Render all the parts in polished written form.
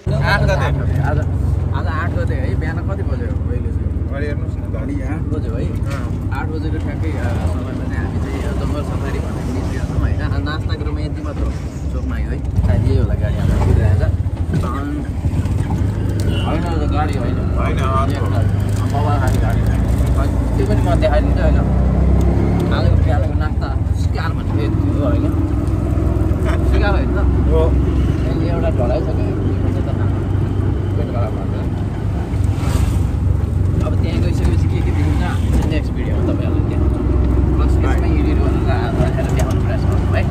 8 गते आज 8 गते है। बिहान कति बज्यो अहिले गरि हेर्नुस् न घडी 8 बज्यो है। 8 बजेको ठ्याक्कै समयमा चाहिँ हामी चाहिँ जङ्गल सफारी भन्ने निस्केका छौँ होइन। नास्ता क्रम यति मात्र चोकमा है। सायद यही होला गाडी हाम्रो कुदिरहेछ होइन गाडी होइन मोबाइल खाली गाडी त्यो पनि म देखाइदिन्छु होइन। आजको बिहानको नास्ता सिकार भन्ने यति हो होइन। सिकार होइन त हो यसले एउटा ढलाइसक्यो त पेट खराब भएको। अब त्यहाँ गइसकेपछि के देखिन्छ हामी नेक्स्ट भिडियोमा तपाईँहरूलाई त्यहाँ यसमै एडिट गरेर देखाउनु प्रयास गर्छौँ है।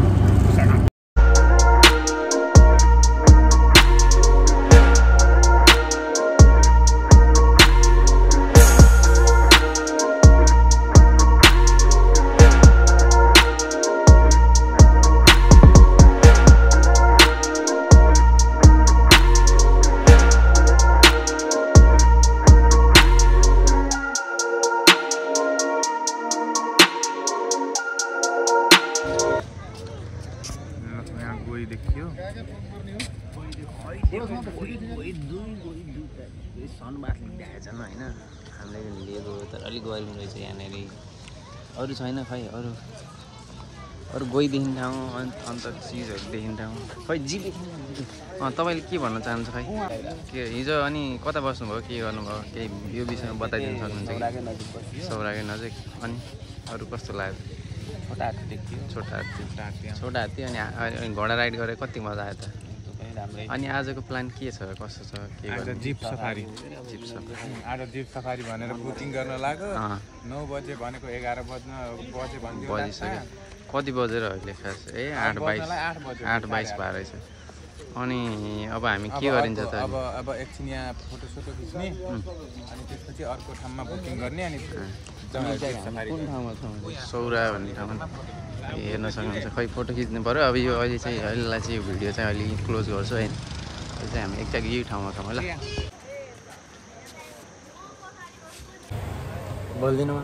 देखियो सनबाथले देखाएछन् होइन। हामीले लिएको तर अलिक गरम रहेछ यहाँनिर। अरू छैन खै अरू गइदेखि ठाउँ अन्त चिजहरू देखिने ठाउँ खै जिप। तपाईँले के भन्न चाहनुहुन्छ खै के हिजो अनि कता बस्नुभयो के गर्नुभयो केही यो विषयमा बताइदिनु सक्नुहुन्छ कि? सौराकै नजिक। अनि अरू कस्तो लाग्यो? छोटा हात्ती अनि घोडा राइड गरेर कति मजा आयो त? अनि आजको प्लान के छ कस्तो छ के गर्नु? जिप सफारी आज जिप सफारी भनेर बुकिङ गर्न लाग्यो। 9 बजे भनेको 11 बजे बजिसक्यो। कति बजेर अहिले खास? 8:22 भए रहेछ। अनि अब हामी के गरिन्छ त? अब एकछिन यहाँ फोटो खिच्ने अनि त्यसपछि अर्को ठाउँमा बुकिङ गर्ने अनि कुन ठाउँमा छ? सौरा भन्ने ठाउँमा हेर्न सक्नुहुन्छ। खै फोटो खिच्नु पऱ्यो। अब यो अहिले चाहिँ अहिलेलाई चाहिँ यो भिडियो चाहिँ अहिले क्लोज गर्छु होइन। यो चाहिँ हामी एक्ज्याक्ट यही ठाउँमा छौँ ल। बोल्दिनँ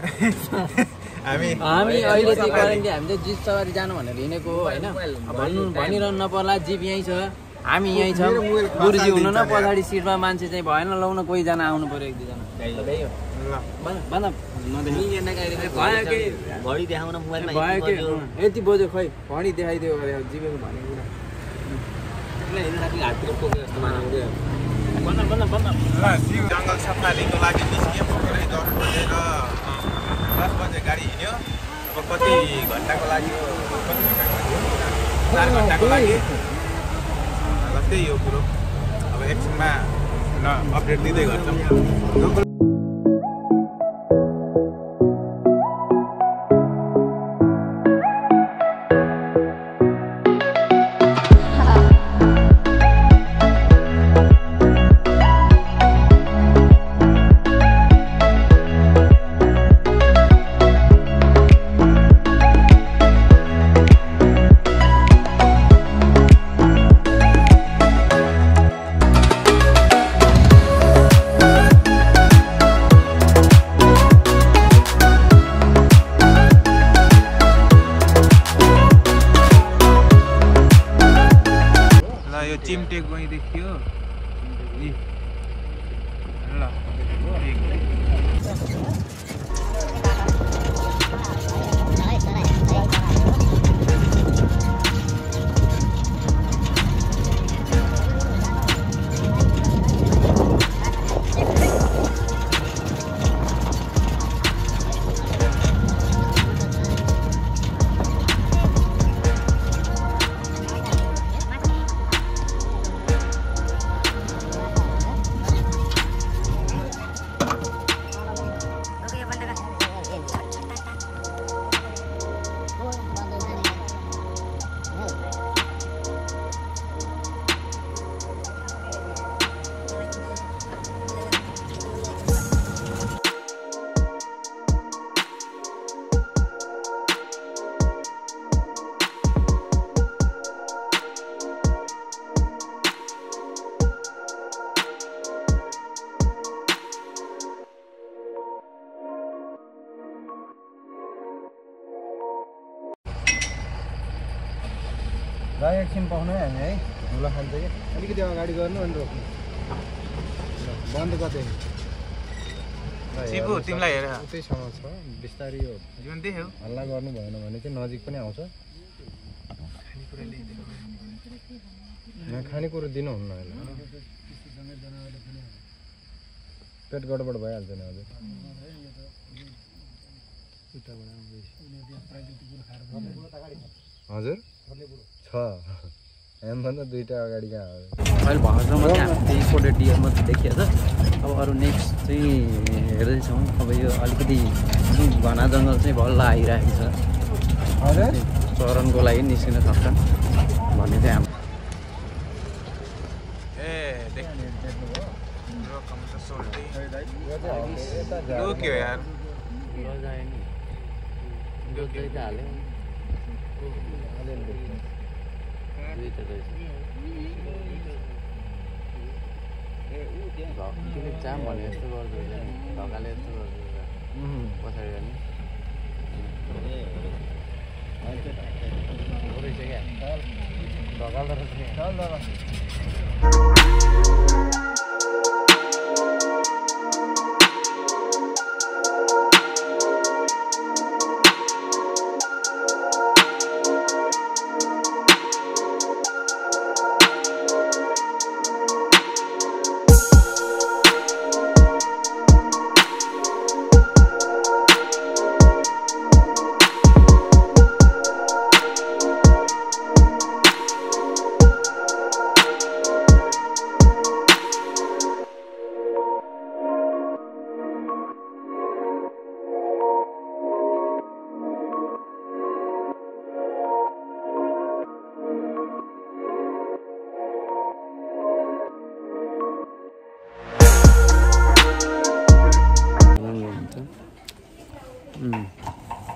हामी अहिले चाहिँ कारण कि हामी चाहिँ जिप सवारी जानु भनेर हिँडेको हो होइन। भनिरहनु नपर्ला जिप यहीँ छ हामी यहीँ छौँ। गुरुजी हुनु न पछाडि सिटमा मान्छे चाहिँ भएन लाउन कोहीजना आउनु पऱ्यो एक दुईजना। घडी देखाउन मोबाइलमा भयो कि यति बज्यो खै घडी देखाइदियो अरे जिपेको भनेको जङ्गल सफारीको लागि निस्कियो भर्खरै 10 बजे गाडी हिँड्यो। अब कति घन्टाको लागि? 4 घन्टाको लागि त्यही हो कुरो। अब एकछिनमा अपडेट दिँदै गर्छौँ। चिमटे गई देखियो ल एकछिन पाउनु है हामी है। धुलो खान्छ कि अलिकति अगाडि गर्नु अनि रोक्नु बन्द कतै सिपु तिमीलाई हेर उतैसँग छ बिस्तारै यो जुन देख्यौ हल्ला गर्नु भएन भने चाहिँ नजिक पनि आउँछ खानेकुरो दिनुहुन्न अहिले पेट गडबड भइहाल्छ नि हजुर छ हेमभन्दा 2टा अगाडि कहाँ अहिले भर्खर मात्रै हामीले इम्पोर्टेड डियर मात्रै देखिएको छ अब अरू नेक्स्ट चाहिँ हेर्दैछौँ अब यो अलिकति घना जङ्गल चाहिँ बल्ल आइरहेको छ हजुर चरनको लागि निस्किन सक्छन् भन्ने चाहिँ हाम्रो के यार जाम भने जस्तो गर्दो ढकाले जस्तो गर्दो पछाडि जाने ढकाल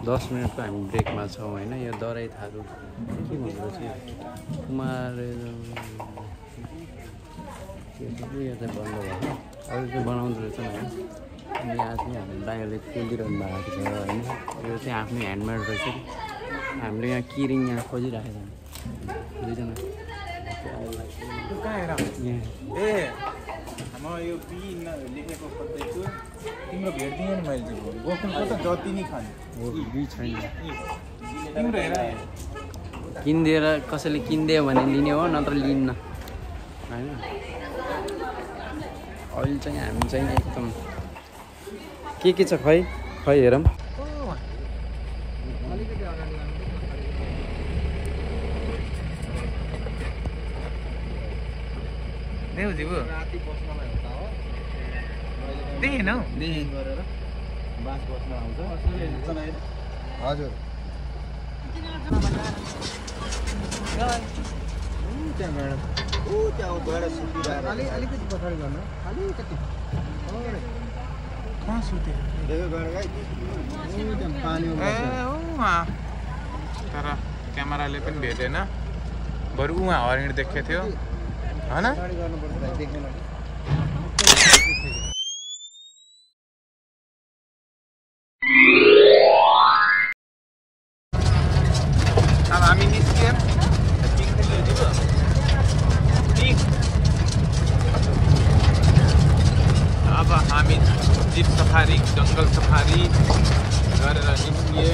दस मिनटको हामी ब्रेकमा छौँ होइन यो दराई थारू के भन्दो रहेछ कुमार यो चाहिँ बन्द भयो अरू चाहिँ बनाउँदो रहेछ होइन अनि यहाँ चाहिँ हाम्रो ड्राइभरले कुदिरहनु भएको छ होइन यो चाहिँ आफ्नै ह्यान्डमेड रहेछ हामीले यहाँ किरिङ यहाँ खोजिराखेको छ दुईजना म यो पी लेखेको खोज्दैछु तिम्रो भेट्दिनँ नि मैले चाहिँ गोफन कता जति नै खाने बी छैन तिम्रो हेर किनिदिएर कसैले किनिदियो भने लिने हो नत्र लिन्न होइन अहिले चाहिँ हामी चाहिँ एकदम के छ खै हेरौँ राति बस्नलाई हुँदा हो देखेन हौ गरेर बास बस्न आउँछ हजुर अलिकति पछाडि गर्न अलिकति कहाँ सुते तर क्यामेराले पनि भेटेन बरु उहाँ हरिण देखेको थियो होइन अब हामी निस्क्यौँ अब हामी जिप सफारी जङ्गल सफारी गरेर निस्किए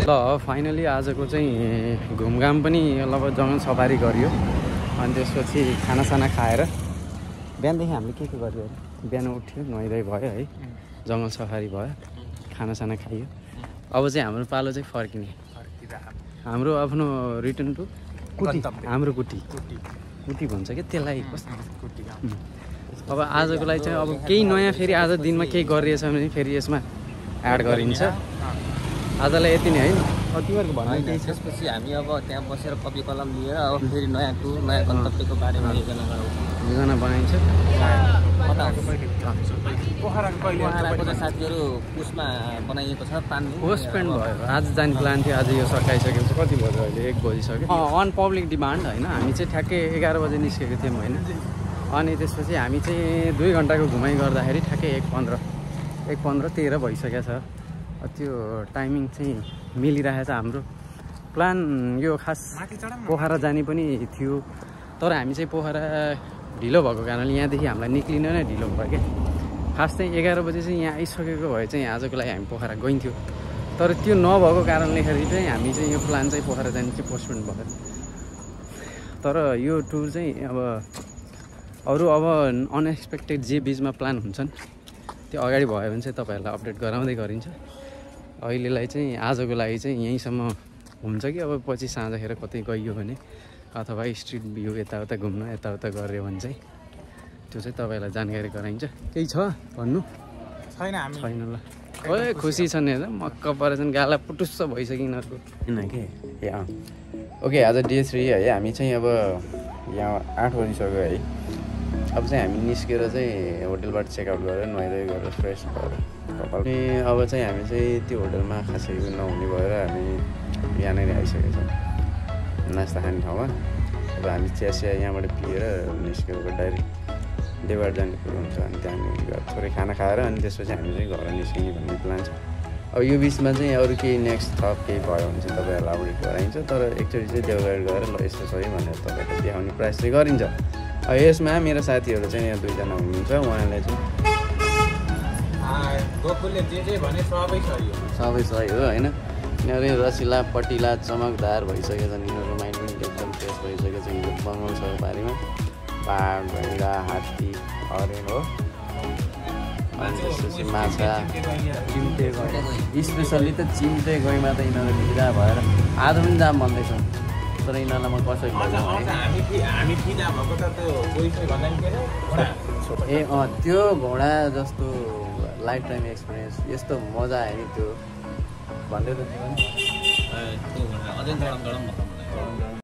ल फाइनली आजको चाहिँ घुमघाम पनि लगभग जङ्गल सफारी गरियो अनि त्यसपछि खानासाना खाएर बिहानदेखि हामीले के गरियो बिहान उठ्यो नुहाइधुवाइ भयो है जङ्गल सफारी भयो खानासाना खाइयो अब चाहिँ हाम्रो पालो चाहिँ फर्किने हाम्रो आफ्नो रिटर्न टु कुटी हाम्रो कुटी भन्छ कि त्यसलाई अब आजको लागि चाहिँ अब केही नयाँ फेरि आज दिनमा केही गरिरहेछ भने फेरि यसमा एड गरिन्छ आजलाई यति नै है तिमीहरूको भनाइ केही छ त्यसपछि हामी अब त्यहाँ बसेर कपी कलम लिएर अब फेरि नयाँ टुर नयाँ गन्तव्यको बारेमा योजना बनाइन्छ पोखराको त साथीहरू पुसमा बनाइएको छ पोस्टपेन्ड भयो आज जाने प्लान थियो आज यो सकाइसकेपछि कति बज्यो अहिले 1 बजिसक्यो अन पब्लिक डिमान्ड होइन हामी चाहिँ ठ्याक्कै 11 बजे निस्केको थियौँ होइन अनि त्यसपछि हामी चाहिँ 2 घन्टाको घुमाइ गर्दाखेरि ठ्याक्कै 1:15 1:15-13 भइसकेको छ। त्यो टाइमिङ चाहिँ मिलिरहेको छ हाम्रो। प्लान यो खास पोखरा जाने पनि थियो, तर हामी चाहिँ पोखरा ढिलो भएको कारणले यहाँदेखि हामीलाई निक्लिन नै ढिलो भयो क्या। खास चाहिँ 11 बजे चाहिँ यहाँ आइसकेको भए चाहिँ आजको लागि हामी पोखरा गइन्थ्यो, तर त्यो नभएको कारणले चाहिँ हामी चाहिँ यो प्लान चाहिँ पोखरा जाने चाहिँ पोस्टपोन भयो। तर यो टुर चाहिँ अब अरू अब अनएक्सपेक्टेड जे बिचमा प्लान हुन्छन् त्यो अगाडि भयो भने चाहिँ तपाईँहरूलाई अपडेट गराउँदै गरिन्छ। अहिलेलाई चाहिँ आजको लागि चाहिँ यहीँसम्म हुन्छ कि अब पछि साँझखेर कतै गइयो भने अथवा स्ट्रिट भ्यू यताउता घुम्न यताउता गऱ्यो भने चाहिँ त्यो चाहिँ तपाईँलाई जानकारी गराइन्छ। केही छ भन्नु? छैन हामी छैन ल। ओए खुसी छन् हेर मक्क परेछन्, गाला पुटुस्स भइसक्यो यिनीहरूको किन के। ए अँ ओके, आज डे 3 है। हामी चाहिँ अब यहाँ 8 बजिसक्यो है। अब चाहिँ हामी निस्केर चाहिँ होटलबाट चेकआउट गरेर नुहाइधुवाइ गरेर फ्रेस भएर अनि अब चाहिँ हामी चाहिँ त्यो होटलमा खासै नहुने भएर हामी यहाँनिर आइसकेको छौँ नास्ता खाने ठाउँमा। अब हामी चिया यहाँबाट पिएर निस्केर डाइरेक्ट देवार जाने कुरो हुन्छ। अनि त्यहाँनिर थोरै खाना खाएर अनि त्यसपछि हामी चाहिँ घर निस्किने भन्ने प्लान छ। अब यो बिचमा चाहिँ अरू केही नेक्स्ट थप केही भयो भने चाहिँ तपाईँहरूलाई अपडेट गराइन्छ, तर एकचोटि चाहिँ देवगाड गएर ल यस्तो छ है भनेर तपाईँहरूलाई देखाउने प्रयास चाहिँ गरिन्छ। यसमा मेरो साथीहरू चाहिँ यहाँ 2 जना हुनुहुन्छ, उहाँले चाहिँ गोकुलले जे भने सबै सही हो होइन। यिनीहरू रसिला पटिला चमकदार भइसकेको छन्, यिनीहरूको माइन्ड पनि एकदम फ्रेस भइसकेको छ। हिजो बङ्गाल सफारीमा बाघ घैँडा हात्ती हरेन हो, अनि त्यसपछि माछा चिम्टे गई, स्पेसल्ली त चिम्टे गइमा त यिनीहरू भिजा भएर आज पनि जाम भन्दैछौँ, तर यिनीहरूलाई म कसरी ए अँ त्यो घोडा जस्तो लाइफ टाइम एक्सपिरियन्स यस्तो मजा आयो नि त्यो भन्दै त जीवन त्यो अझै गरम